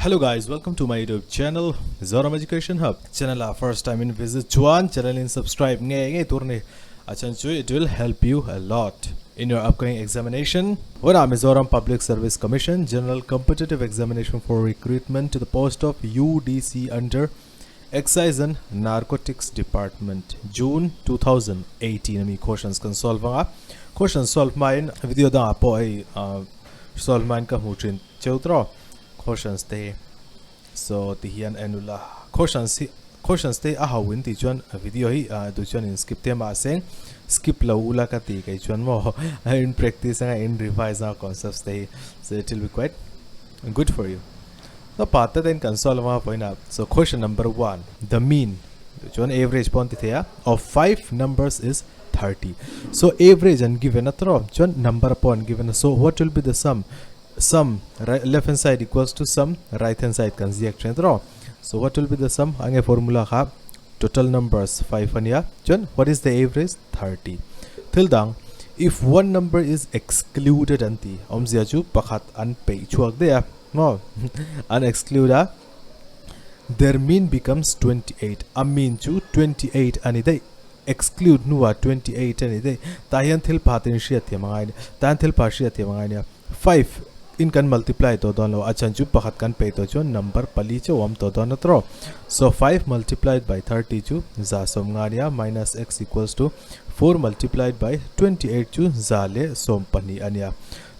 Hello guys, welcome to my YouTube channel Zoram Education Hub. Channel a first time in visit chuan channel in subscribe nge nge tur ni. A chan chu it will help you a lot in your upcoming examination. Wana Mizoram Public Service Commission General Competitive Examination for recruitment to the post of UDC under Excise and Narcotics Department June 2018 ami questions kan solve anga. Question solve main video dang ah pawh hei solve main ka hmu thin cheu tawh questions te hi. So ti hian en ula questions hi questions te a ho in tih chuan video hi duh chuan in skip te mahse skip lo ula ka ti kei chuan maw in practice anga in revise anga concepts te hi so it will be quite good for you. So pa te ten kan solve anga vawiin ah so question number 1 the mean duh chuan average pawh an ti thei a of 5 numbers is 30 so average an given a tawh chuan number pawh an given a so what will be the sum sum right left hand side equals to sum right hand side kan ziak thin tawh so what will be the sum ange formula kha total numbers 5 ania chuan what is the average 30 thil dang if one number is excluded an ti awmzia chu pakhat an peih chhuak daih a maw an exclude a their mean becomes 28 a mean chu 28 ani daih Exclude hnuah 28 a ni daih. Tah hian thil phat in hriat thiam a ngai a ni. Tah hian thil phat hriat thiam a ngai a nia. 5 in kan multiply tawh dawn lo. A chhan chu pakhat kan pei tawh chuan number pali chauh a awm tawh dawn a tawh. So 5 multiplied by 30 chu za 50 a nia minus x equals to 4 multiplied by 28 chu 120 a nia.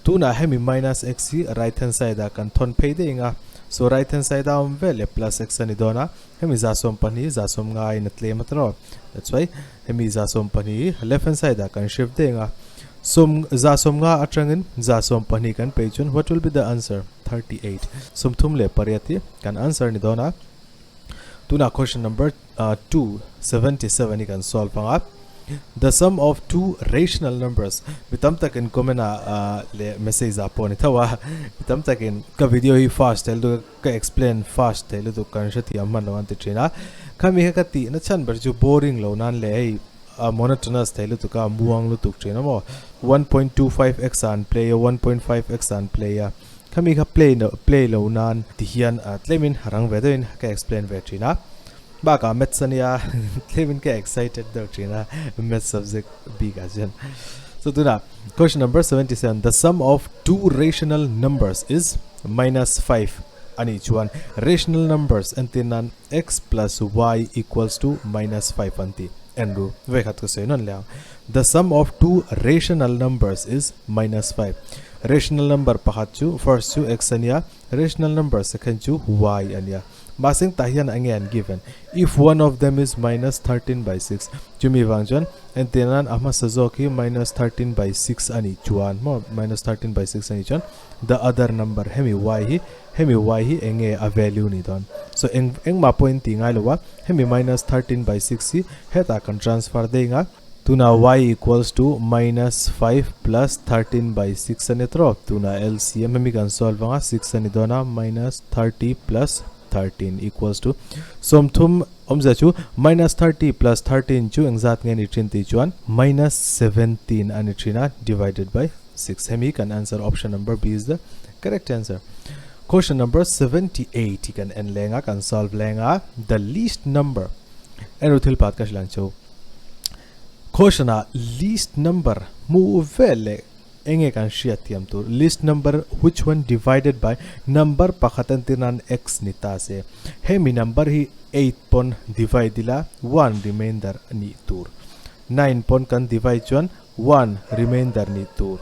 Tunah hemi minus x hi right hand side ah kan thawn phei daih ang a. So right hand side a awm vel e plus x a ni dawn a. Hemi 120 150 in a tlem a tawh. That's why hemi 120 hi left hand side ah kan shift daih ang a. Sawm 150 atangin 120 kan peih chuan what will be the answer? 38. 38 hi kan answer ni dawn a. Tunah question number 2 77 hi kan solve ang a. The sum of two rational numbers mi tam takin comment ah leh message ah pawh a ni tho a. Mi tam takin ka video hi fast tel duh ka explain fast thei lutuk kan hrethiam hman lo an ti thin a. Khami kha ka tih na chhan ber chu boring lo nan leh hei a monotonous thei lutuk a, a muang lutuk thin a maw. 1.25 x ah an play a, 1.5 x ah an play a. Khami kha play no play lo nan ti hian tlemin rang ve deuhin ka explain ve thin a. Bakah maths ania tlemin ka excited deuh thin a maths subject bik ah chuan. So tunah question number 77 the sum of two rational numbers is minus 5 anih chuan rational numbers entir nan x plus y equals to minus 5 an ti en ru vei khat ka sawi nawn leh ang the sum of two rational numbers is minus 5 rational number pakhat chu first chu x ania rational number second chu y ania Mahse tah hian enge an given? If one of them is minus 13 by 6 chumi vang chuan entir nan a hmasa zawk hi minus 13 by 6 a nih chuan maw minus 13 by 6 a nih chuan the other number hemi y hi hemi y hi enge a value ni dawn. So eng engmah pawh in tih ngai lo a hemi minus 13 by 6 hi hetah kan transfer daih ang a. Tuna y equals to minus 5 plus 13 by 6 a ni tawh. Tuna LCM hemi kan solve anga 6 a ni dawn a minus 30 plus 13 equals to 30 awmzia chu minus 30 plus 13 chu engzat nge ni thin tih chuan minus 17 a ni thin a divided by 6 hemi kan answer option number B is the correct answer. Question number 78 hi kan en leng a kan solve leng a the least number enru thil pat ka hrilh ang chu. Question ah least number hmuh vel leh enge kan hriat thiam tur least number which one divided by number pakhat entir nan x ni ta se hemi number hi 8 pawn divide ila 1 remainder nih tur 9 pawn kan divide chuan 1 remainder nih tur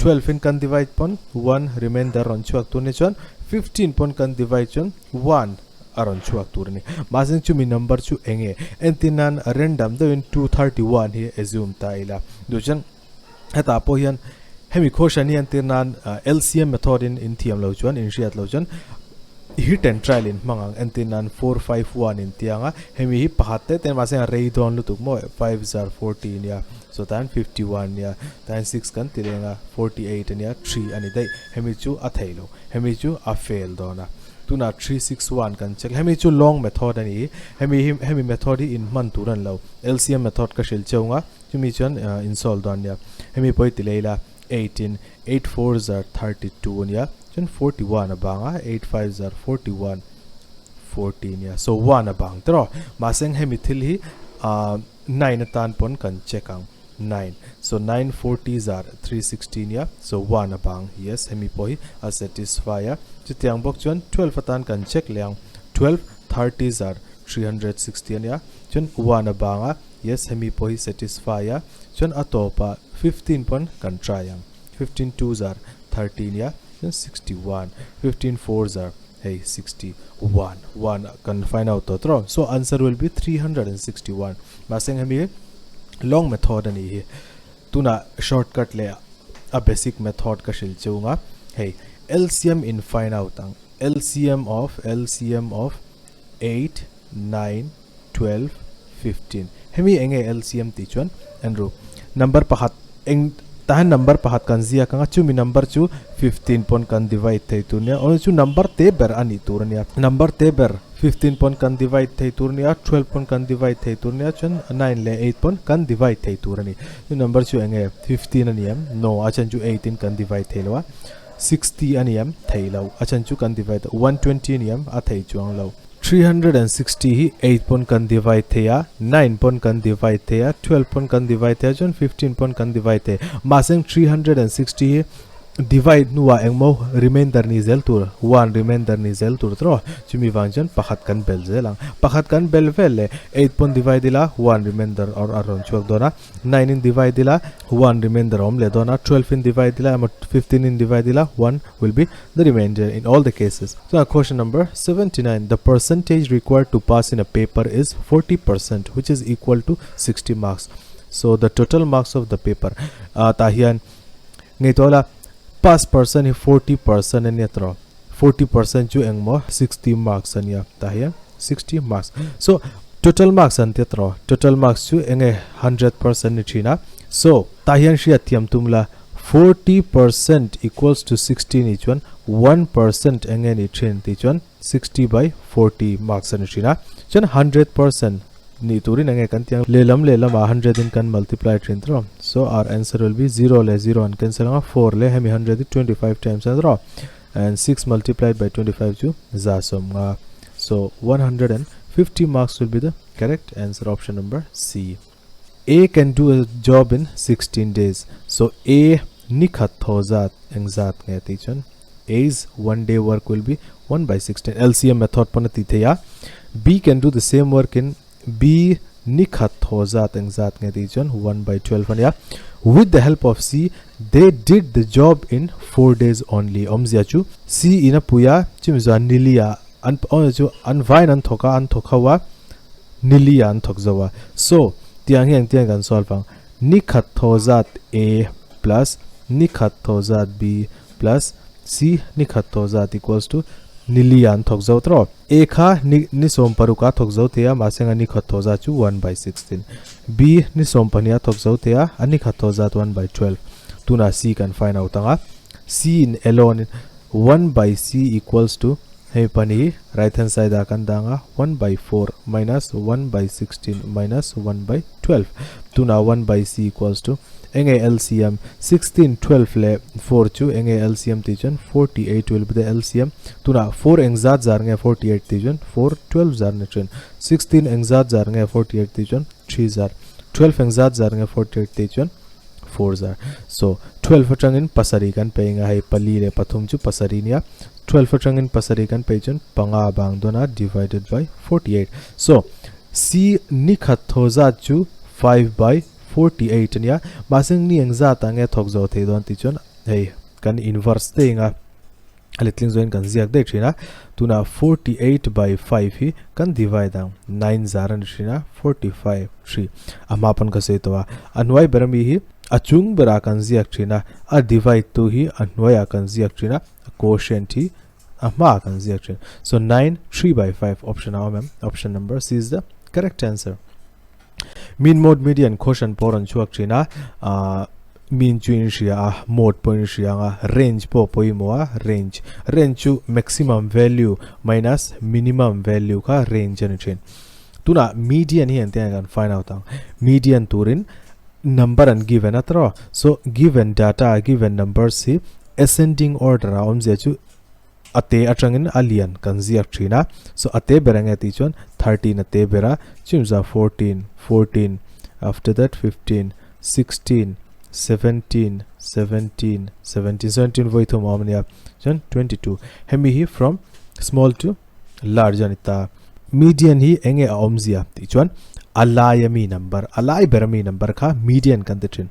12 in kan divide pawn 1 remainder rawn chhuak tur ni chuan 15 pawn kan divide chuan 1 a rawn chhuak tur a ni. Mahse chumi number chu eng nge? Entir nan random deuhin 231 hi assume ta ila. Duh chuan hetah pawh hian hemi quotient hi entir nan LCM method in in thiam lo chuan in hriat lo chuan hit and trial in hmang ang. Entir nan 451 in ti ang a, hemi hi pakhat te te mahse a rei dawn lutuk maw 5 zar 40 nia so tan 51 nia tan 6 kan ti reng a 48 ania 3 a ni daih. Hemi chu a thei lo. Hemi chu a fail dawn a. Tunah 361 kan check. Hemi chu long method a ni. Hemi hi hemi method hi in hman tur a ni lo. LCM method ka hrilh cheu ang a, chumi chuan in solve dawn nia. Hemi pawh hi ti lei ila 8 in 8 4 zar 32 a nia. Chuan 41 a bang a, 8 5 zar 41, 40 nia. So 1 a bang tawh. Mahse hemi thil hi 9 atan pawn kan check ang. 9. So 9 40 zar 360 nia. So 1 a bang. Yes, hemi pawh hi a satisfy a. Chutiang bawk chuan 12 atan kan check leh ang. 12 30 zar 360 ania. Chuan 1 a bang a. Yes, hemi pawh hi satisfy a. Chuan a tawpah 15 pawn kan try ang. 15 2 zar 30 nia. Chuan 61. 15 4 zar hei 61. 1 kan find out tawh tawh. So answer will be 361. Mahse hemi long method ani hi. Tuna shortcut leh a basic method ka hril chunga hei LCM in find out ang. LCM of LCM of 8 9 12 15 hemi enge LCM tih chuan Andrew number pakhat eng tahan number pakhat kan ziak anga chumi number chu 15 pawn kan divide thei tur nia aw chu number te ber a nih tur ania number te ber 15 pawn kan divide thei tur nia 12 pawn kan divide thei tur nia chuan 9 leh 8 pawn kan divide thei tur ani chu number chu enge 15 ani em no a chan chu 8 in kan divide thei lo a 60 ani em thei lo a chan chu kan divide 120 ani em a thei chuang lo. 360 hi 8 pawn kan divide thei a, 9 pawn kan divide thei a, 12 pawn kan divide thei a, chuan 15 pawn kan divide thei. Mahse 360 hi divide hnuah engmaw remainder ni zel tur, 1 remainder ni zel tur tawh. Chumi vang chuan pakhat kan bel zel ang. Pakhat kan bel vel leh 8 pawn divide ila 1 remainder or a rawn chhuak dawn a, 9 in divide ila 1 remainder a awm leh dawn a, 12 in divide ila emaw 15 in divide ila 1 will be the remainder in all the cases. So question number 79, the percentage required to pass in a paper is 40%, which is equal to 60 marks. So the total marks of the paper, ta hian ngei tola pass percent hi 40% ania tro 40% chu engmo 60 marks ania ta hian 60 marks. So total marks an te tro total marks chu enge 100% ni thina. So ta hian hriat thiam tum la 40% equals to 60 ni chuan 1% enge ni thin ti chuan 60 by 40 marks ani thina. Chuan 100% ni turin enge kan tiang lelam lelam a 100 in kan multiply thin tro. So our answer will be 0 le 0 an cancel anga 4 le hemi 100 25 times an tro and 6 multiplied by 25 chu za som nga. So 150 marks will be the correct answer, option number C. A can do a job in 16 days. So A nikhat thozat engzat nge ti chuan A's 1 day work will be 1 by 16. LCM method pon ti theya. B can do the same work in B nikhat thozat engzat nge ti chuan 1 by 12 ania. With the help of C, they did the job in 4 days only. Omzia chu C ina puya chimza nilia an chu an vain an thoka an thokhawa nilia an thok zawa. So tiang hian tiang kan solve ang nikhat thozat A plus nikhat thozat B plus C nikhat thozat equals to nilia an thok zo tro. A kha ni som paruka thok zo thea masenga nikhat thozat chu 1 by 16. B ni som pania thok zo thea ani khat thozat 1 by 12. Tuna C kan find out anga C in alone 1 by C equals to hei pani right hand side a kan danga 1 by 4 minus 1 by 16 minus 1 by 12. Tuna 1 by C equals to enge LCM 16 12 le 4 chu enge LCM ti chuan 48 will be the LCM. Tuna 4 engzat zar nge 48 ti chuan 4 12 zar ne chuan 16 engzat zar nge 48 ti chuan 3 zar 12 engzat zar nge 48 ti chuan 4 zar. So 12 atangin pasari kan pe nga hei pali le pathum chu pasari nia 12 atangin pasari kan pe chuan panga bang dona divided by 48. So C nikhat thozat chu 5 by 48 ania masing ni engzat ange thok zo thei don ti chuan hei kan inverse te nga letling zoin kan ziak dek thina. Tuna 48 by 5 hi kan divide ang 9 zar an thina 45 3 ama pan ka sei towa anwai berami hi achung bera kan ziak thina a divide tu hi anwai kan ziak thina quotient hi ama kan ziak thin. So 9 3 by 5 option A ma'am, option number C is the correct answer. Mean mode median quotient poran chuak thina mean chu in hria a mode pawh in hria anga range pawh pawimawh a range range chu maximum value minus minimum value kha range ani thin. Tuna median hi an te kan find out ang median turin number an given atro. So given data given numbers hi ascending order a awmzia chu A te atangin a lian kan ziak thin a, so a te ber enge tih chuan 13 a te ber a, chimza 14, 14, after that 15, 16, 17, 17, 17, 17 vawi thum a awm a nia, chuan 22 hemi hi from small to large a ni ta. Median hi enge a awmzia tih chuan a lai a mi number, a lai ber a mi number kha median kan ti thin.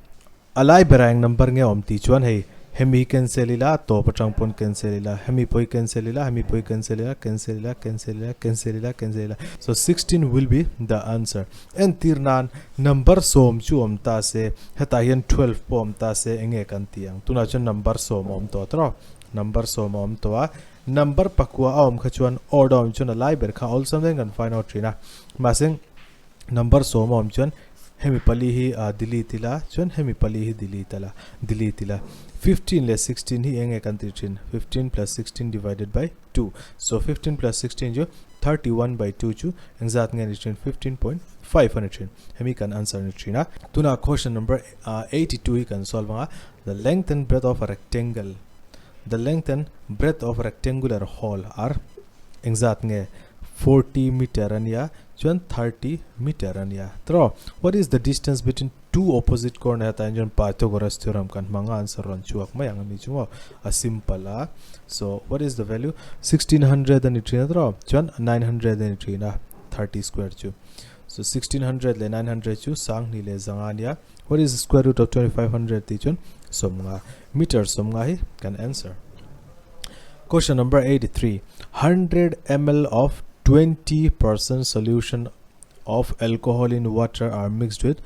A lai berah eng number nge awm tih chuan hei hemi hi cancel ila a tawp atang pawn cancel ila hemi pawh hi cancel ila hemi pawh hi cancel ila cancel ila cancel ila cancel ila cancel ila so 16 will be the answer entir nan number sawm chu awm ta se hetah hian 12 pawh awm ta se enge kan tih ang tunah chuan number sawm a awm tawh tawh number sawm a awm tawh a number pakua a awm kha chuan order awm chuan a lai ber kha awlsam deuhin kan find out thin a mahse Number sawm a awm chuan hemi pali hi ah delete ila chuan hemi pali hi delete ala delete ila 15 leh 16 hi enge kan tih thin 15 plus 16 divided by 2 so 15 plus 16 chu 31 by 2 chu engzat nge ni thin 15.5 a ni thin hemi kan answer ni thin a tuna question number 82 hi kan solve anga the length and breadth of a rectangle the length and breadth of rectangular hall are engzat nge 40 meter a nia chuan 30 meter a nia tawh what is the distance between two opposite corner hetah hian chuan Pythagoras theorem kan hmang a answer rawn chhuak mai ang ani chu maw a simple a so what is the value 1600 a ni thin a tawh chuan 900 a ni thin a 30 square chu so 1600 leh 900 chu sang hnih leh zanga a nia what is the square root of 2500 tih chuan sawmnga meter sawmnga hi kan answer. Question number 83. 100 ml of 20% solution of alcohol in water are mixed with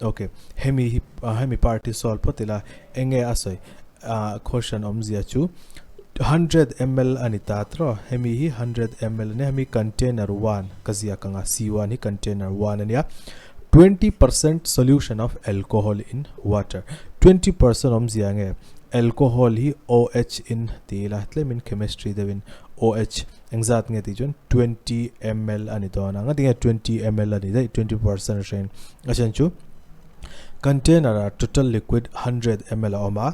okay hemi hi hemi part hi solve phawt ila enge a sawi question awmzia chu 100 ml ani ta tawh hemi hi 100 ml ania hemi container 1 ka ziak anga c1 hi container 1 ania 20% solution of alcohol in water 20% awmzia nge Alcohol hi OH in ti ila tlemin chemistry deuhin OH engzat nge tih chuan 20 ml a ni dawn a ngatinge 20 ml a ni daih 20% atangin a chhan chu container ah total liquid 100 ml a awm a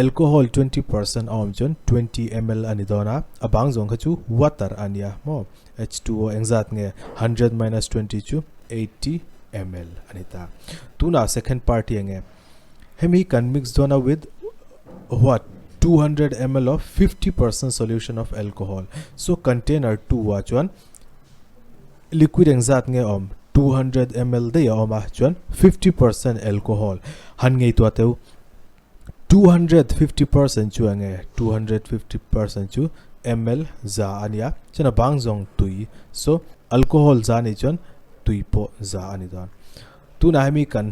alcohol 20% a awm chuan 20 ml a ni dawn a a bang zawng kha chu water a nia maw H2O engzat nge 100 minus 20 chu 80 ml a ni ta tunah second part hi enge Hemi kan mix dawn a with what 200 ml of 50% solution of alcohol. So container 2 ah chuan liquid engzat nge awm 200 ml daih a awm a chuan 50% alcohol han ngei tua teu 250% chu enge 250% chu ml za ania chuan a bang zawng tui so alcohol za nih chuan tui pawh za ani dawn. Tunah hemi kan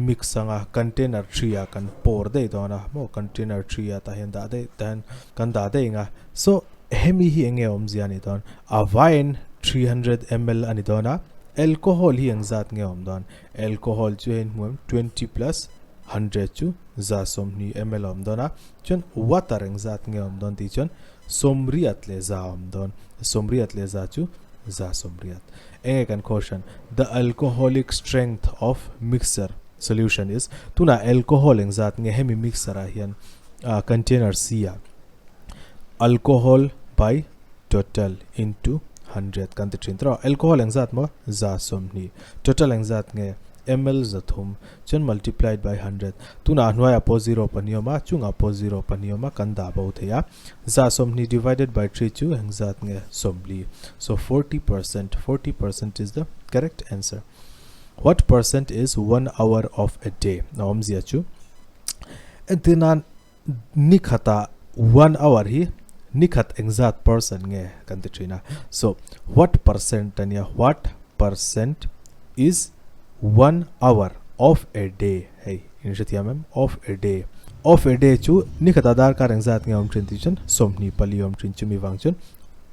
mix anga container 3 ah kan pour daih dawn a maw container 3 ah tah hian dah daih tah hian kan dah daih anga so hemi hi enge awmzia a nih dawn a vaiin 300 ml a ni dawn a alcohol hi engzat nge awm dawn alcohol chu hei hmuh em 20 plus 100 chu za sawmhnih ml a awm dawn a chuan water engzat nge awm dawn tih chuan sawmriat leh za a awm dawn sawmriat leh za chu za sawmriat. Enge kan quotient? The alcoholic strength of mixture solution is tunah alcohol engzat nge hemi mixture ah hian container C ah alcohol by total into 100 kan ti thin tawh alcohol engzat maw za sawmhnih total engzat nge ml zathum chuan multiplied by 100 tunah a hnuaiah pawh zero pahnih awm a chungah pawh zero pahnih awm a kan dah bo thei a. Za sawmhnih divided by 3 chu engzat nge sawmli. So 40%, 40% is the correct answer. What percent is 1 hour of a day? A awmzia chu entir nan ni khata 1 hour hi ni khat engzat percent nge kan ti thin a. So what percent ania what percent is 1 hour of a day hei In hrethiam em? Of a day. Of a day chu ni khatah darkar engzat nge awm thin tih chuan 24 awm thin chumi vang chuan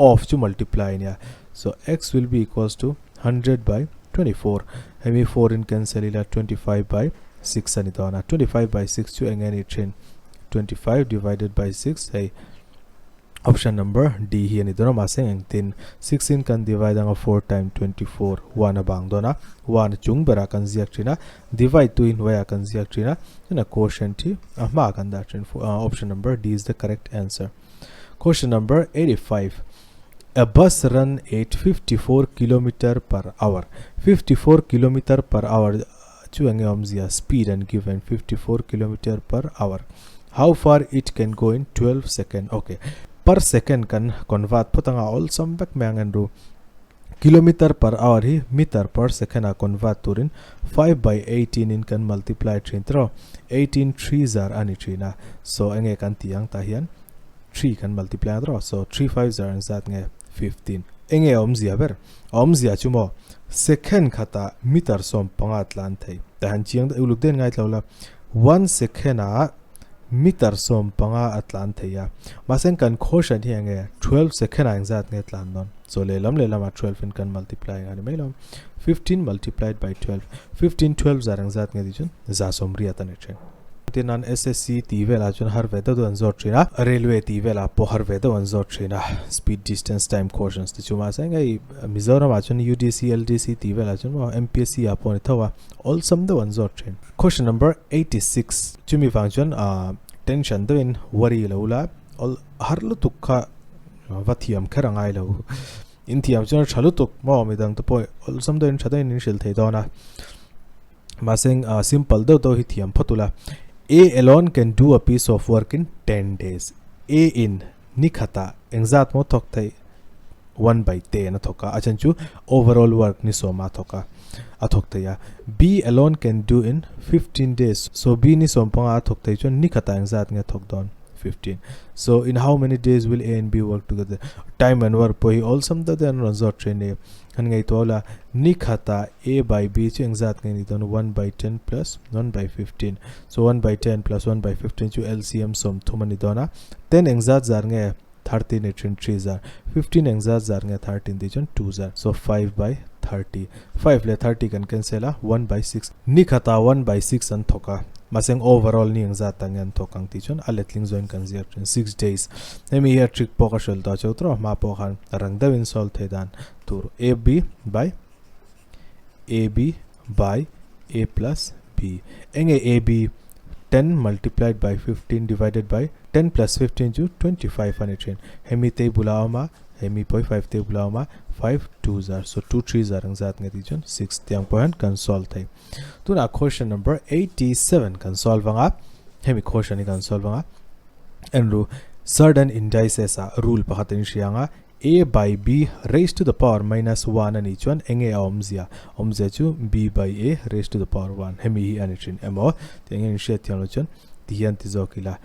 of chu multiply a nia. So x will be equals to 100 by 24. Hemi 4 in cancel ila 25 by 6 a ni dawn a. 25 by 6 chu enge ni thin? 25 divided by 6 hei Option number D hi a ni dawn a, mahse engtin 6 in kan divide anga 4 time 24 1 a bang dawn a, 1 a chung berah kan ziak thin a, divide tu hi hnuaiah kan ziak thin a, chuan a quotient hi a hmaah kan dah thin, option number D is the correct answer. Question number 85. A bus run at 54 kilometer per hour. 54 kilometer per hour chu enge awmzia speed an given 54 kilometer per hour. How far it can go in 12 second. Okay. Per second kan convert phawt anga awlsam vek mai ang en ru. Kilometer per hour hi meter per second ah convert turin 5 by 18 in kan multiply thin tiraw. 18 three zar a ni thin a. So enge kan tih ang tah hian 3 kan multiply ang tiraw. So 3 5 zar an zat nge 15. Enge a awmzia ber? A awmzia chu maw second khatah meter 15 tlan thei. Tah hian chiang deuh uluk deuhin ngaithla ula. One second ah meter 15 a tlan thei a, mahse kan quotient hi enge 12 second ah engzat nge tlan dawn? So lehlam lehlam ah 12 in kan multiply ang a ni mai lo. 15 multiplied by 12, 15 12 zar engzat nge tih chuan za sawmriat a ni thin. Tin an SSC tih velah chuan har ve deuh deuh an zawt thin a, railway tih velah pawh har ve deuh an zawt thin a, speed distance time quotients te chu mahse hei Mizoram ah chuan UDC, LDC tih velah chuan maw MPSC ah pawh a ni tho a, awlsam deuh an zawt thin. Question number 86, Chumi vang chuan tension deuhin worry lo la, awl har lutuk kha va thiam kher a ngai lo. In thiam chuan tha lutuk maw midang te pawh awlsam deuhin tha deuhin in hrilh thei dawn a. Mahse simple deuh deuh hi thiam phawt ula. A alone can do a piece of work in 10 days. A in ni khatah engzat maw thawk theih? 1 by 10 a thawk a, a chhan chu overall work ni sawma a thawk a, a thawk thei a. B alone can do in 15 days, so B ni sawm panga a thawk thei chuan ni khatah engzat nge thawk dawn? 15. So in how many days will A and B work together? Time and work pawh hi awlsam deuh deuh an rawn zawt thin ni. Han ngaihtuah ula, ni khatah A by B chu engzat nge ni dawn? 1 by 10 plus 1 by 15. So 1 by 10 plus 1 by 15 chu LCM sawmthum a ni dawn a. 10 engzat zar nge? 13 ni thin 3 zar 15 engzat zar nge 13 tih chuan 2 zar so 5 by 30 5 leh 30 kan cancel a 1 by 6 ni khatah 1 by 6 an thawk a mahse overall ni engzat ah nge an thawk ang tih chuan a letling zawin kan ziak thin 6 days hemi hi a trick pawh ka hrilh tawh cheu tawh hma pawh khan rang deuhin solve theih dan tur a b by a b by a plus b enge a b 10 multiplied by 15 divided by 10 plus 15 chu 25 a ni thin hemi te bula a awm a hemi pawh hi 5 te bula a awm a 5 2 zar so 2 3 zar ang zat nge tih chuan 6 tiang pawh hian kan solve thei tunah question number 87 kan solve anga hemi question hi kan solve anga enru certain indices ah rule pakhat in hria anga A by B raised to the power minus 1 a nih chuan enge a awmzia? Awmzia chu B by A raised to the power 1 hemi hi a ni thin emaw tih enge in hriat thiam loh chuan ti hian ti zawk ila.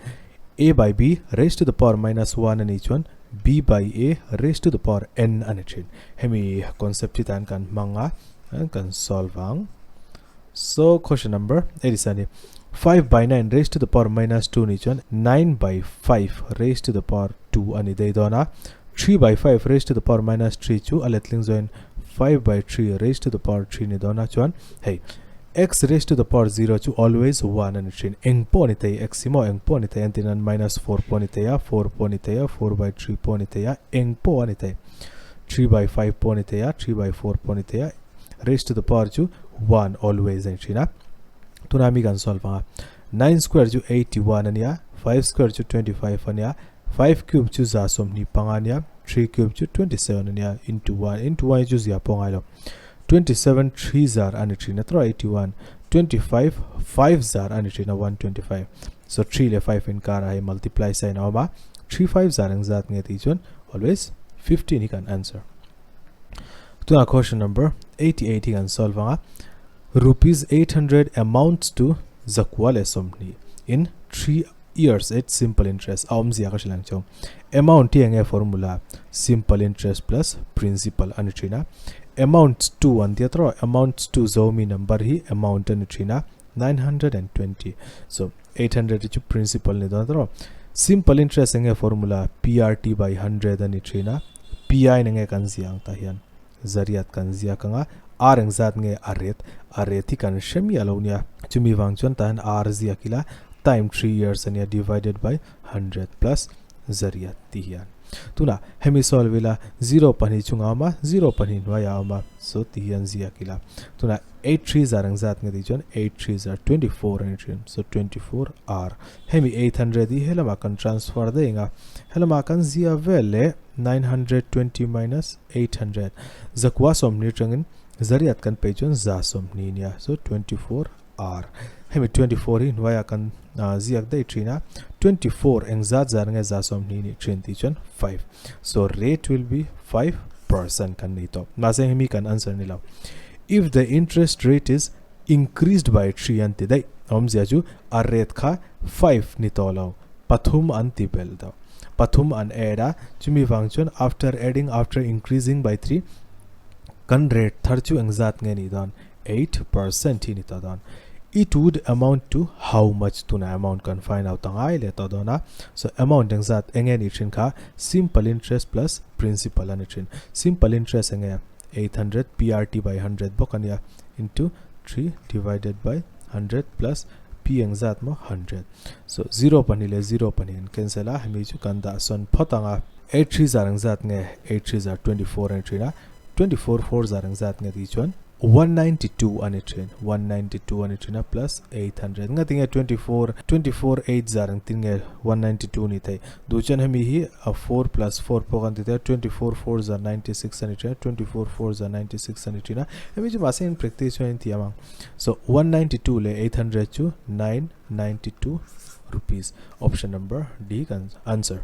A by B raised to the power minus 1 a nih chuan B by A raised to the power n a ni thin. Hemi concept hi tan kan hmang a, kan solve ang. So question number 87 hi 5 by 9 raised to the power minus 2 ni chuan 9 by 5 raised to the power 2 ani dei dawn a 3 by 5 raised to the power minus 3 chu a letling zawin 5 by 3 raised to the power 3 ni dawn a chuan hei x raised to the power 0 chu always 1 ani thin eng pawh ni thei x hi maw eng pawh ni thei an tin an minus 4 pawh ni thei a 4 pawh ni thei a 4 by 3 pawh ni thei a eng pawh ani thei 3 by 5 pawh ni thei a 3 by 4 pawh ni thei a raised to the power chu 1 always ani thin a tuna mi kan solve anga 9 square chu 81 ania 5 square chu 25 ania 5 cube chu za sawmhnih panga ania 3 cube chu 27 ania into 1 into 1 chu zia pawh ngai lo 27 3 zar ani thin a tawh 81 25 5 zar ani thin a 125 so 3 leh 5 in kar a hei multiply sign a awm a 3 5 zar engzat nge tih chuan always 15 hi kan answer Tuna question number 88 hi kan solve anga rupees 800 amounts to zakua leh sawmhnih in 3 years at simple interest a awmzia ka hrilh ang chu amount hi enge formula simple interest plus principal ani thin a amount to an tia tawh amount to zomi number hi amount ani thin a 920 so 800 chu principal ni dawn tawh simple interest enge formula prt by 100 ani thin a pi na nge kan ziah ang tah hian zariat kan ziak anga r engzat nge a ret a ret hi kan hre miah lo nia chumi vang chuan tah hian r ziak ila time 3 years ania divided by 100 plus zariat tih hian. Tunah hemi solve ila zero pahnih chungah a awm a, zero pahnih hnuaiah a awm a, so ti hian ziak ila. Tunah eight three zar engzat nge tih chuan eight three zar 24 a ni thin, so 24 r. Hemi 800 hi helamah kan transfer daih ang a, helamah kan zia vel leh 920 minus 800 zakua sawmhnih atangin zariat kan peih chuan za sawmhnih nia, so 24 r. Hemi 24 hi hnuaiah kan ziak daih thin a, 24 engzat zar nge za sawmhnih nih thin tih chuan 5. So rate will be 5% kan nei tawh. Mahse hemi kan answer ni lo. If the interest rate is increased by 3 an ti daih. Awmzia chu a rate kha 5 ni tawh lo, pathum an ti belh deuh. Pathum an add a, chumi vang chuan after adding after increasing by 3 kan rate thar chu engzat nge nih dawn? 8% hi ni ta dawn. It would amount to how much tuna amount kan find out angai leh ta dawn a. So amount engzat enge ni thin kha simple interest plus principal ani thin. Simple interest enge 800 PRT by 100 bawk ania into 3 divided by 100 plus P engzat maw 100. So 0 pahnih leh 0 pahnih an cancel a, hemi chu kan dah sawn phawt ang a. 8 3 zar engzat nge 8 3 zar 24 ani thin a. 24 4 zar engzat nge tih chuan 192 a ni thin, 192 a ni thin a plus 800 nga tinge 24 24 8 zar engtin nge 192 ni thei duh chuan hemi hi a 4 plus 4 pawh kan ti thei a 24 4 zar 96 a ni thin a 24 4 zar 96 a ni thin a hemi chu mahse in practice chuan in thiam ang so 192 leh 800 chu 992 rupees option number D kan answer.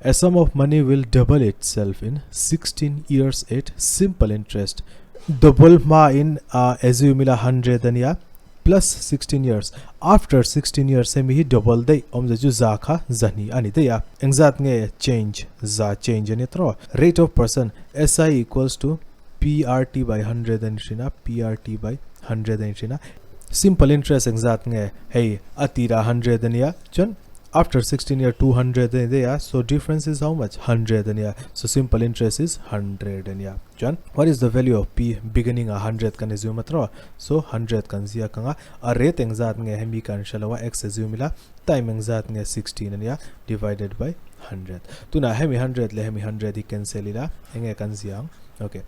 A sum of money will double itself in 16 years at simple interest. Double hma in assume ila 100 ania plus 16 years. After 16 years hemi hi double daih awmze chu za kha zahnih ani daih a. Engzat nge change za change ania tawh. Rate of percent SI equals to PRT by 100 ani thin a, PRT by 100 ani thin a. Simple interest engzat nge hei a tirah 100 ania chuan After 16 year 200 ani daih a, so difference is how much? 100 ania, so simple interest is 100 ania. Chuan what is the value of p beginning a 100 kan assume a tawh a, so 100 kan ziak ang a, a rate engzat nge hemi kan hre lo a, x assume ila, time engzat nge 16 ania divided by 100. Tunah hemi 100 leh hemi 100 hi cancel ila, enge kan ziah ang? Ok,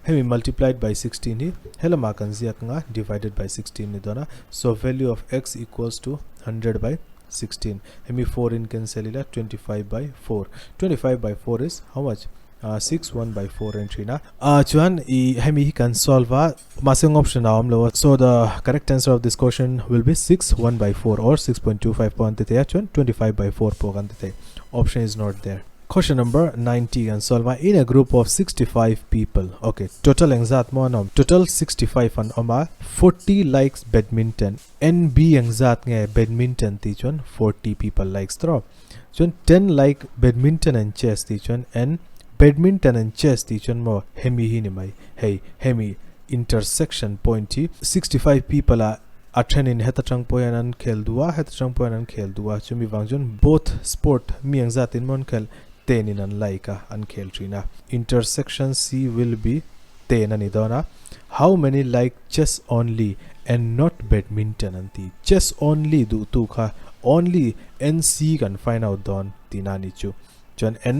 hemi multiplied by 16 hi helamah kan ziak ang a, divided by 16 ni dawn a, so value of x equals to 100 by 16 hemi 4 in cancel ila 25 by 4 25 by 4 is how much uh, 6 1 by 4 in thina uh, chuan i hemi hi kan solve a masing option a awm lo so the correct answer of this question will be 6 1 by 4 or 6.25 pawh an ti thei a chuan 25 by 4 pawh kan ti thei option is not there Question number 90 kan solve a in a group of 65 people okay total engzat maw an awm total 65 an awm a 40 likes badminton NB engzat nge badminton tih chuan 40 people likes tawh chuan 10 like badminton and chess tih chuan N badminton and chess tih chuan maw hemi hi ni mai hei hemi intersection point hi 65 people ah a thenin heta tang pawh hian an khel duh a heta tang pawh hian an khel duh a chumi vang chuan both sport mi engzat in maw an khel ten in an like a an khel thin a intersection C will be ten a ni dawn a how many like chess only and not badminton an ti chess only duh tu kha only NC kan find out dawn tihna a ni chu chuan N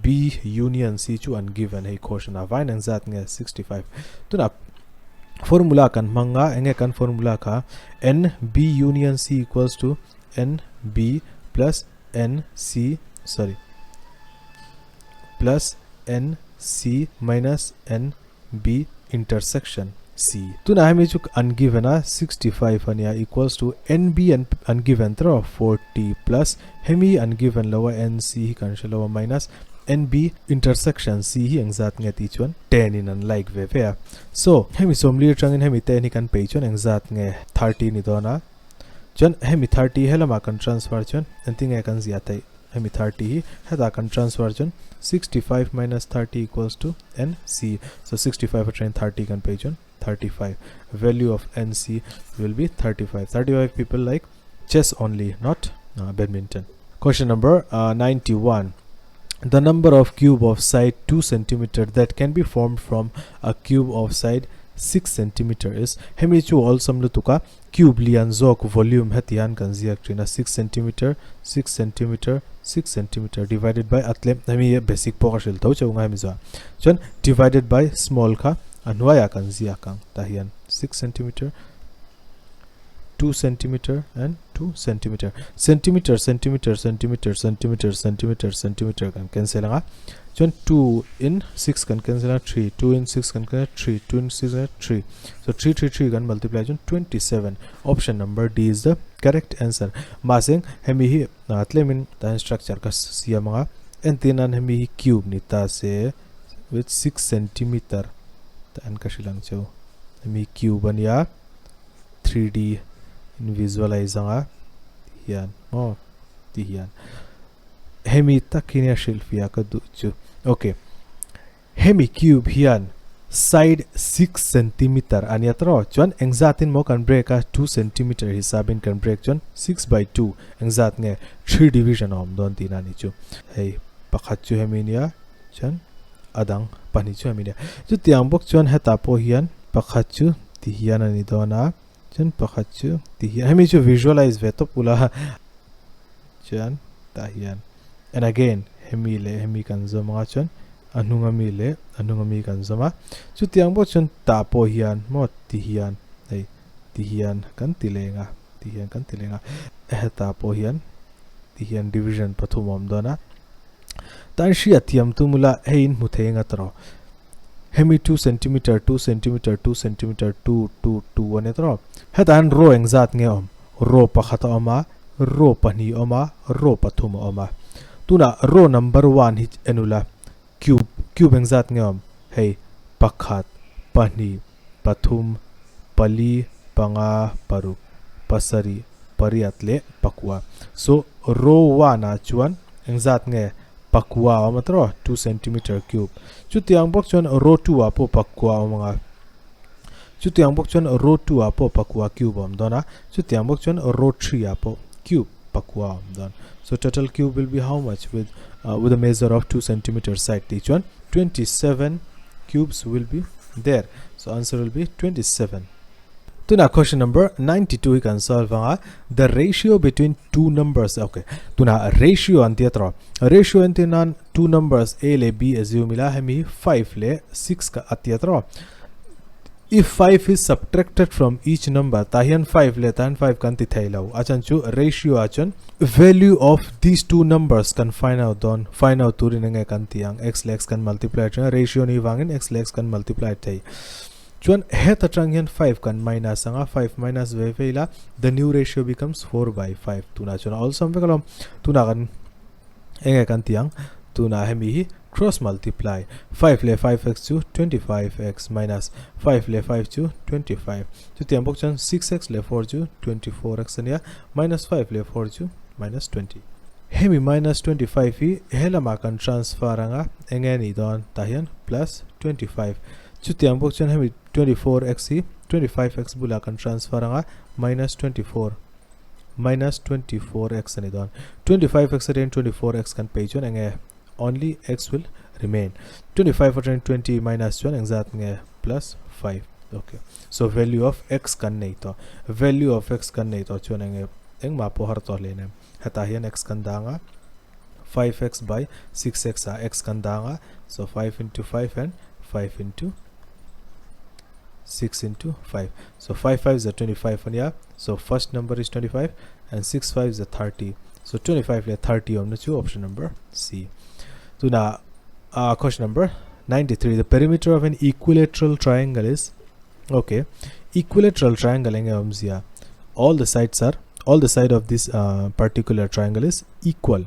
B union C chu an given hei question a vain engzat nge 65 tunah formula kan hmang a enge kan formula kha N B union C equals to N B plus N C sorry plus N C minus N B intersection C. Tunah hemi chu an given a 65 ania equals to NB an an given tawh 40 plus hemi an given lo a NC hi kan hre lo a minus NB intersection C hi engzat nge tih chuan 10 in an like ve ve a. So hemi sawmli atangin hemi 10 hi kan pei chuan engzat nge 30 ni dawn a. Chuan hemi 30 helamah kan transfer chuan engtinge kan ziah theih? Hemi 30 hi hetah kan transfer chuan 65 minus 30 equals to NC. So 65 atangin 30 kan pei chuan 35. Value of NC will be 35. 35 people like chess only, not badminton. Question number 91. The number of cube of side 2 centimeter that can be formed from a cube of side 6 centimeter is hemi chu awlsam lutuk a cube lian zawk volume heti hian kan ziak thin a 6 centimeter 6 centimeter 6 centimeter divided by a tlem hemi basic pawh ka hrilh tho cheu ngai mi chuan chuan divided by small kha a hnuaiah kan ziak ang tah hian 6 centimeter 2 centimeter and 2 centimeter centimeter centimeter centimeter centimeter centimeter centimeter kan cancel anga chuan 2 in 6 kan cancel a 3 2 in 6 kan cancel 3 2 in 6 kan 3 so 3 3 3 kan multiply chuan 27 option number D is the correct answer mahse hemi hi tlemin tan structure ka siam anga entirnan hemi hi cube ni ta se with 6 centimeter tan ka hrilh ang cheu hemi cube ania 3D in visualize anga hian maw ti hian hemi takin a hrilhfiah ka duh chu okay hemi cube hian side 6 centimeter ania tawh chuan engzatin maw kan break a 2 centimeter hisabin kan break chuan 6 by 2 engzat nge 3 division a awm dawn tihna a ni chu hei pakhat chu hemi nia chuan a dang pahnih chu hemi nia chutiang bawk chuan hetah pawh hian pakhat chu ti hian a ni dawn a chuan pakhat chu ti hian hemi chu visualize ve tawp ula chuan tah hian and again hemi leh hemi kan zawm anga chuan a hnung ami leh a hnung ami kan zawm a chutiang bawk chuan tah pawh hian maw ti hian hei ti hian kan ti leng a ti hian kan ti leng a hetah pawh hian ti hian division pathum a awm dawn a. Tan hriat thiam tum ula hei in hmu thei anga tawh hemi 2 centimeter 2 centimeter 2 centimeter 2 2 2 a ni tawh hetah hian row engzat nge awm row pakhat a awm a row pahnih a awm a row pathum a awm a tunah row number one hi en ula cube cube engzat nge awm hei pakhat pahnih pathum pali panga paruk pasarih pariat leh pakua so row one ah chuan engzat nge pakua a awm a tawh 2 centimeter cube chutiang bawk chuan row 2 ah pawh pakua a awm ang a chutiang bawk chuan row 2 ah pawh pakua cube a awm dawn a chutiang bawk chuan row 3 ah pawh cube pakua a awm dawn so total cube will be how much with uh, with a measure of 2 centimeter side ti chuan 27 cubes will be there so answer will be 27 Tuna question number 92 hi kan solve anga the ratio between two numbers okay tuna ratio an tia tro ratio an tinan two numbers a le b assume ila hemi 5 le 6 ka atia tro if 5 is subtracted from each number ta hian 5 le tan 5 kan ti thei lo a chan chu ratio a chuan value of these two numbers kan find out don find out turin enge kan tiang x le x kan multiply chuan ratio ni wangin x le x kan multiply thei Chuan heta tang hian 5 kan minus anga 5 minus ve ve ila the new ratio becomes 4 by 5 tuna chuan a awlsam vek alawm tuna kan enge kan ti ang tuna hemi hi cross multiply 5 leh 5x chu 25x minus 5 leh 5 chu 25 chutiang bawk chuan 6x leh 4 chu 24x ania minus 5 leh 4 chu minus 20 hemi minus 25 hi helamah kan transfer anga enge ni dawn tah hian plus 25 Chutiang bawk chuan hemi 24x hi 25x bulah kan transfer anga minus 24 minus 24x ani dawn 25x atangin 24x kan pei chuan enge only x will remain 25 atangin 20 minus chuan engzat nge plus 5 okay so value of x kan nei tawh value of x kan nei tawh chuan enge engmah pawh har tawh hle nem hetah hian x kan dang a 5x by 6x ah x kan dang a so 5 into 5 and 5 into 6 into 5 so 5 5 is a 25 ania so first number is 25 and 6 5 is a 30 so 25 le 30 om na chu option number C tuna question number 93 the perimeter of an equilateral triangle is okay equilateral triangle enge awmzia all the sides are all the side of this uh, particular triangle is equal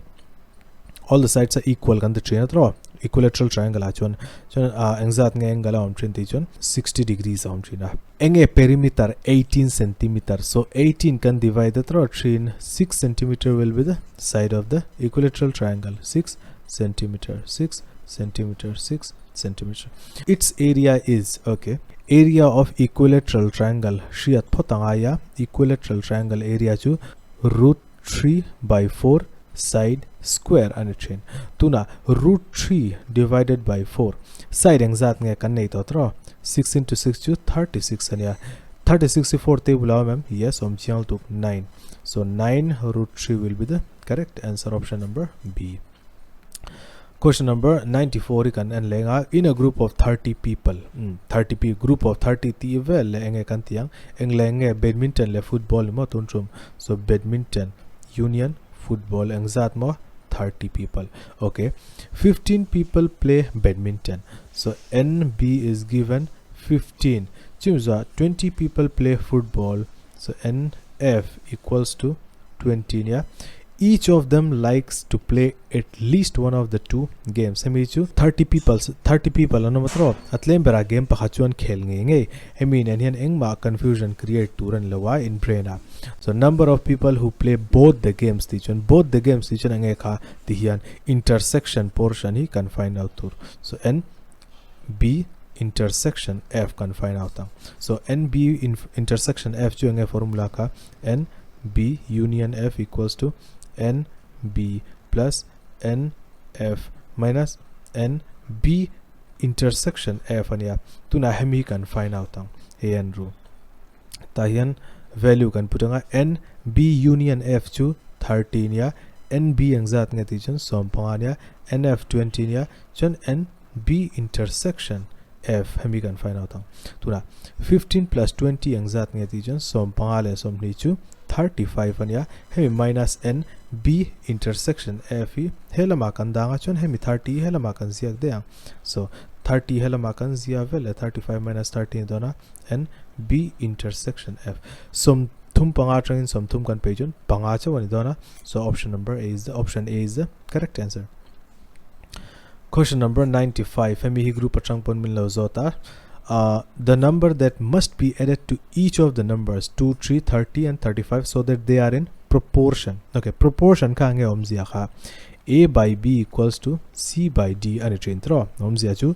all the sides are equal kan ti thin a tawh equilateral triangle ah chuan chuan uh, engzat nge angle a awm thin tih chuan 60 degrees a awm thin a enge perimeter 18 centimeter so 18 kan divide a tawh thin 6 centimeter will be the side of the equilateral triangle 6 centimeter 6 centimeter 6 centimeter its area is okay area of equilateral triangle hriat phawt a ngai a equilateral triangle area chu root 3 by 4 side square a ni thin. Tunah root 3 divided by 4 side engzat nge kan nei tawh tawh 6 into 6 chu 36 a nia. 36 hi 4 table a awm em? Yes, awm chiang lutuk 9. So 9 root 3 will be the correct answer option number B. Question number 94 hi kan en leng a in a group of 30 people um 30 p group of 30 tih vel leh enge kan tih ang eng leh enge badminton leh football ni maw tun tum so badminton union football engzat maw 30 people okay 15 people play badminton so NB is given 15 chimza 20 people play football so NF equals to 20 nia each of them likes to play at least one of the two games hemi chu 30 people 30 people an awm a tawp a tlem berah game pakhat chuan khel ngei ngei hemi nen hian engmah confusion create tur a ni lo a in brain ah so number of people who play both the games tih chuan both the games tih chuan enge kha ti hian intersection portion hi kan find out tur so n b intersection f kan find out ang so n b intersection f chu enge formula kha n b union f equals to n b plus n f minus n b intersection f ania tuna hemi kan find out ang hei an ru tah hian value kan put anga n b union f chu 30 ania n b engzat nge tih chuan 15 ania n f 20 ania chuan n b intersection f hemi kan find out ang tuna 15 plus 20 engzat nge tih chuan 15 leh 20 chu 35 ania hemi minus n b intersection f hi helama kan danga chuan hemi 30 helama kan ziak daih ang so 30 helama kan zia vel leh 35 minus 30 ni dawn a n b intersection f 35 atangin 30 kan pei chuan panga chauh ani dawn a so option number a is the option a is the correct answer. Question number 95 hemi hi group atang pawn min lo zawt a uh, the number that must be added to each of the numbers 2 3 30 and 35 so that they are in proportion okay proportion kha nge awmzia kha a by b equals to c by d ani thin tro awmzia chu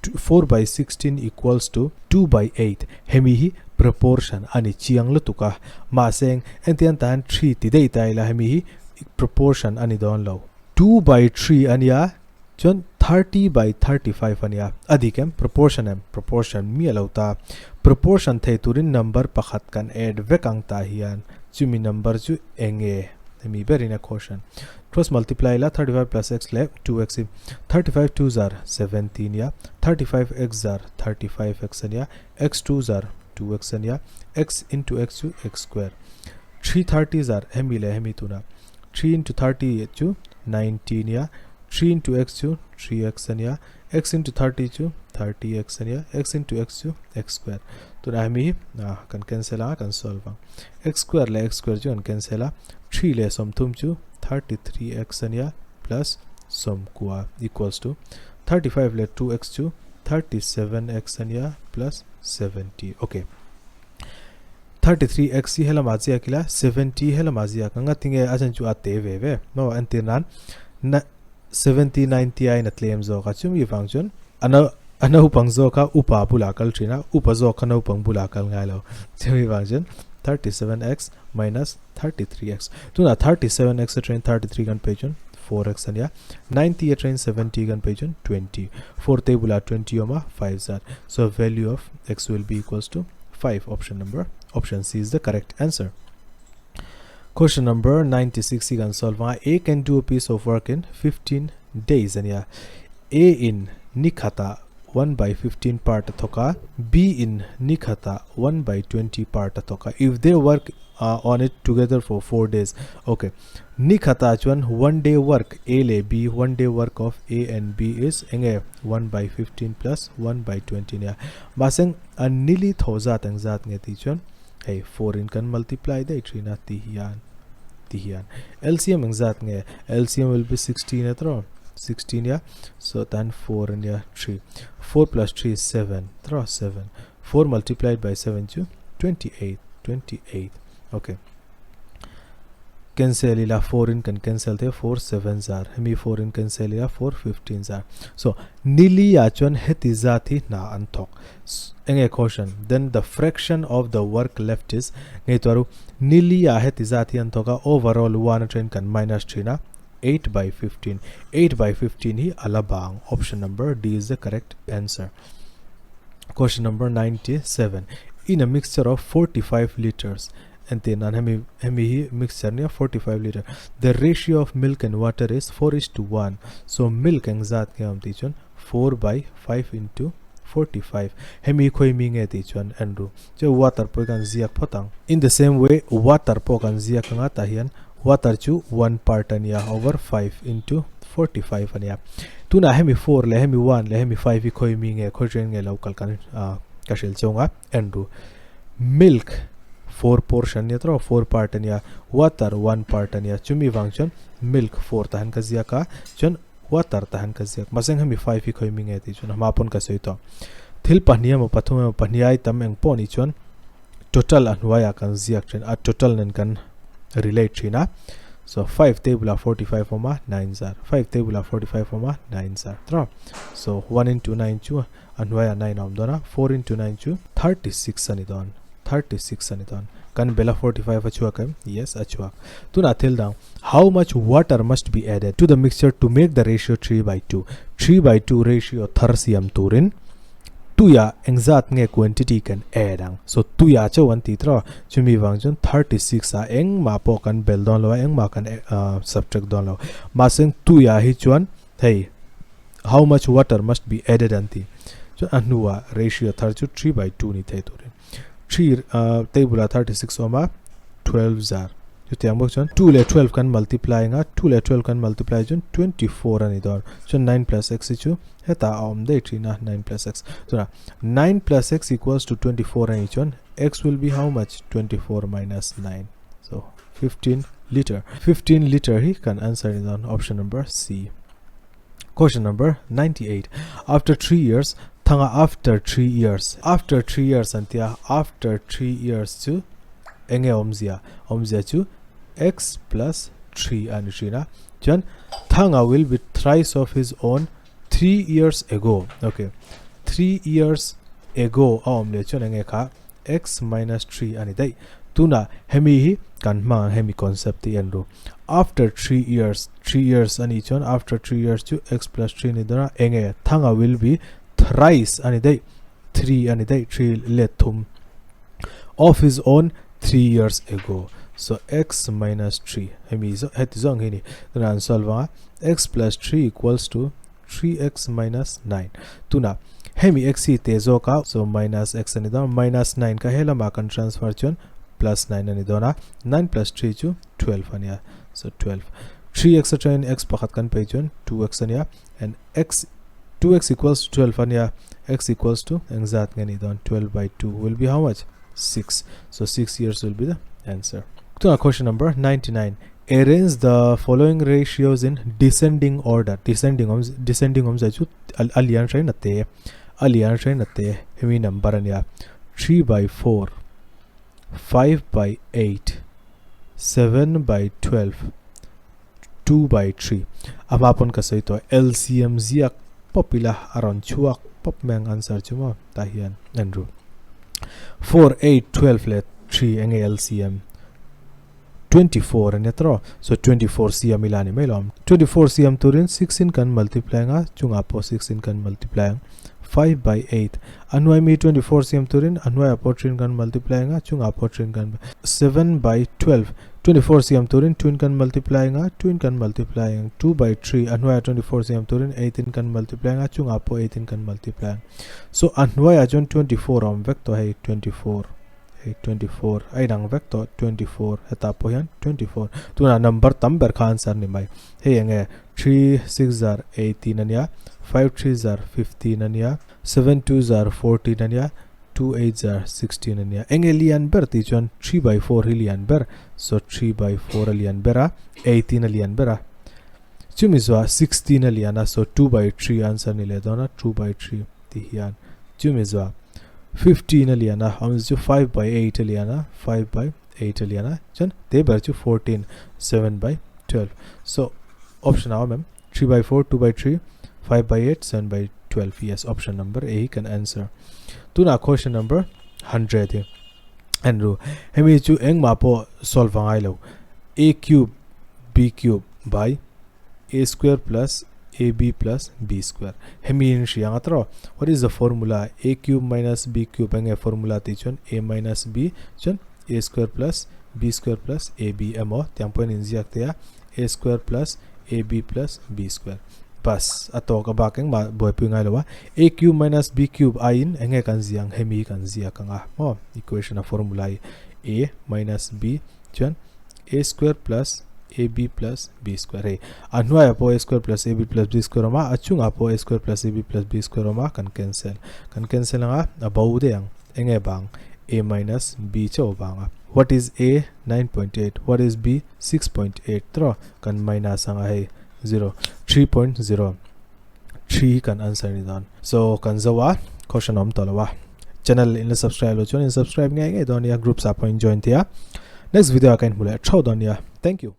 4 by 16 equals to 2 by 8 hemi hi proportion ani chiang lutuk a mahse engtiang tan 3 ti daih ta ila hemi hi proportion ani dawn lo 2 by 3 ania chuan 30 by 35 ania a dik em proportion em proportion miah lo ta proportion thei turin number pakhat kan add vek ang tah hian chumi number chu enge hemi berin a quotient cross multiply ila 35 plus x leh 2x hi 35 2 zar 70 ania 35 x zar 35 x ania x 2 zar 2x ania x into x chu x square 330 zar hemi leh hemi tuna 3 into 30 chu 90 ania 3 into x chu 3x ania x into 30 chu 30x ania x into x chu x square tunah hemi hi kan cancel a kan solve ang x square leh x square chu kan cancel a 3 leh 30 chu 33x ania plus 90 equals to 35 leh 2x chu 37x ania plus 70 okay 33x hi helamah chiak ila 70 helamah ziak anga tinge a chan chu a te ve ve maw entir nan na 70 90 aiin a tlem zawk a chumi vang chuan a no a naupang zawk a upa bulah kal thin a upa zawk kha naupang bulah kal ngai lo chumi vang chuan 37x minus 33x tunah 37x atangin 33 kan pei chuan 4x ania 90 atangin 70 kan pei chuan 20 4 te bulah 20 awm a 5 zat so value of x will be equals to 5 option number option C is the correct answer. Question number 96 hi kan solve anga A can do a piece of work in 15 days ania A in ni khatah 1 by 15 part a thawk a B in ni khatah 1 by 20 part a thawk a if they work uh, on it together for 4 days okay ni khatah chuan one day work A leh B one day work of A and B is enge 1 by 15 plus 1 by 20 nia mahse an nili thaw zat ang zat nge tih chuan hei 4 in kan multiply daih thin a ti hian ti hian LCM ang zat nge LCM will be 16 atro 16 ya so tan 4 ania 3 4 plus 3 is 7 tro 7 4 multiplied by 7 chu 28 28 okay cancel ila 4 in kan cancel the 4 7 zar hemi 4 in cancel ila 4 15 zar so nili ah chuan heti zat hi hna an thawk enge quotient then the fraction of the work left is ngei tuaru nili ah heti zat hi an thawk a overall 1 atangin kan minus thin a 8 by 15. 8 by 15 hi ala bang. Option number D is the correct answer. Question number 97. In a mixture of 45 liters, entir nan hemi hemi hi mixture nia 45 liter, the ratio of milk and water is 4 is to 1. So milk engzat nge awm tih chuan 4 by 5 into 45. Hemi hi khawi mi nge tih chuan en ru. Chuan water pawh hi kan ziak phawt ang. In the same way water pawh kan ziak anga tah hian water chu 1 part a nia over 5 into 45 a nia. Tunah hemi 4 leh hemi 1 leh hemi 5 hi khawi mi nge khawi train nge lo kal kan ka hrilh chawng a en ru. Milk 4 portion nia tawh 4 part a nia water 1 part a nia chumi vang chuan milk 4 tah hian ka ziak a chuan water tah hian ka ziak mahse hemi 5 hi khawi mi nge tih chuan hma pawn ka sawi tawh. Thil pahnih emaw pathum emaw pahnih ai tam eng pawh nih chuan total a hnuaiah kan ziak thin a total nen kan relate thin a so 5 table ah 45 awm a 9 zar 5 table ah 45 awm a 9 zar tawh so 1 into 9 chu a hnuaiah 9 a awm dawn a 4 into 9 chu 36 a ni dawn 36 a ni dawn kan bela 45 a chhuak em yes a chhuak tunah thil dang how much water must be added to the mixture to make the ratio 3 by 2 3 by 2 ratio thar siam turin Tuia engzat nge quantity kan add ang? So tuia chauh an ti tawh a, chumi vang chuan 36 ah engmah pawh kan bel dawn lo a, engmah kan subtract dawn lo. Mahse tuia hi chuan hei how much water must be added an ti. Chuan a hnuah ratio thar chu 3 by 2 ni thei turin. 3 table ah 36 awm a, 12 zar. Chutiang bawk chuan 2 leh 12 kan multiply anga, 2 leh 12 kan multiply chuan 24 a ni dawn. Chuan 9 plus x hi chu Hetah a awm daih thin a, 9 plus x. Chuan 9 plus x equals to 24 a nih chuan x will be how much? 24 minus 9. So 15 liter. 15 liter hi kan answer ni dawn, option number C. Question number 98. After 3 years, thanga after 3 years. After 3 years an tia, after 3 years chu enge awmzia? Awmzia chu x plus 3 a ni thin a. Chuan Thanga will be thrice of his own 3 years ago. Okay. 3 years ago a awm leh chuan enge kha x minus 3 a ni daih. Tuna hemi hi kan hmang ang hemi concept hi en ru. After 3 years, 3 years a nih chuan after 3 years chu x plus 3 ni dawn a, enge Thanga will be thrice a ni daih, 3 a ni daih, 3 let thum of his own 3 years ago. So x minus 3 hemi zawh heti zawng hi ni. Tuna an solve anga x plus 3 equals to 3x minus 9. Tuna hemi x hi te zawk a, so minus x a ni dawn, minus 9 kha he lamah kan transfer chuan plus 9 a ni dawn a, 9 plus 3 chu 12 a nia, so 12. 3x atangin x pakhat kan pei chuan 2x a nia, and x 2x equals to 12 a nia, x equals to engzat nge ni dawn, 12 by 2 will be how much? 6. So 6 years will be the answer. Tuna question number 99. Arrange the following ratios in descending order. Descending awm descending awmzia chu a lian hrain a te a lian hrain a te hemi number a nia 3 by 4 5 by 8 7 by 12 2 by 3 a hma pawn ka sawi tawh LCM ziak pawp ila a rawn chhuak pawp mai ang answer chu maw tah hian en ru 4 8 12 leh 3 enge LCM 24 a nia tawh so 24 siam ila ni mai lo 24 siam turin 6 in kan multiply anga chungah pawh 6 in kan multiply ang 5 by 8 a hnuai mi 24 siam turin a hnuaiah pawh 3 in kan multiply anga chungah pawh 3 in kan 7 by 12 24 siam turin 2 in kan multiply anga 2 in kan multiply ang 2 by 3 a hnuaiah 24 siam turin 8 in kan multiply anga chungah pawh 8 in kan multiply ang so a hnuaiah chuan 24 a awm vek tawh hei 24 hei 24 a inang vek tawh 24 hetah pawh hian 24 tunah number tam ber kha answer ni mai hei enge 3 6 zar 18 ania 5 3 zar 15 ania 7 2 zar 14 ania 2 8 zar 16 ania enge lian ber tih chuan 3 by 4 hi lian ber so 3 by 4 a lian ber a 18 a lian ber a chumi zuah 16 a lian a so 2 by 3 answer ni leh dawn a 2 by 3 tih hian chumi zuah 15 a lian a awmze chu 5 by 8 a lian a 5 by 8 a lian a chuan te ber chu 14 7 by 12 so option a awm em 3 by 4 2 by 3 5 by 8 7 by 12 yes option number A hi kan answer tunah question number 100 hi en ru hemi chu engmah pawh solve angai lo a cube b cube by. A square plus AB plus B square. Hemi in hria anga tawh. What is the formula? A cube minus B cube enge formula tih chuan A minus B chuan A square plus B square plus AB emaw tiang pawhin inziak thei a. A square plus AB plus B square. Bas a tawk a bak engmah buaipui ngai lo a. A cube minus B cube aiin enge kan ziah ang hemi kan ziak anga maw equation a formula hi A minus B chuan A square plus AB plus B square hei a hnuaiah pawh A square plus AB plus B square awm a a chungah pawh A square plus AB plus B square awm a kan cancel kan cancel anga a bo daih ang enge bang A minus B chauh vanga what is A 9.8 what is B 6.8 tawh kan minus anga hei 0 3.0 3 kan answer ni dawn so kan zo a question awm tawh lo a channel in la subscribe lo chuan in subscribe ngei ngei dawn nia groups ah pawh in join thei a next video ah ka inhmu leh theuh dawn nia thank you.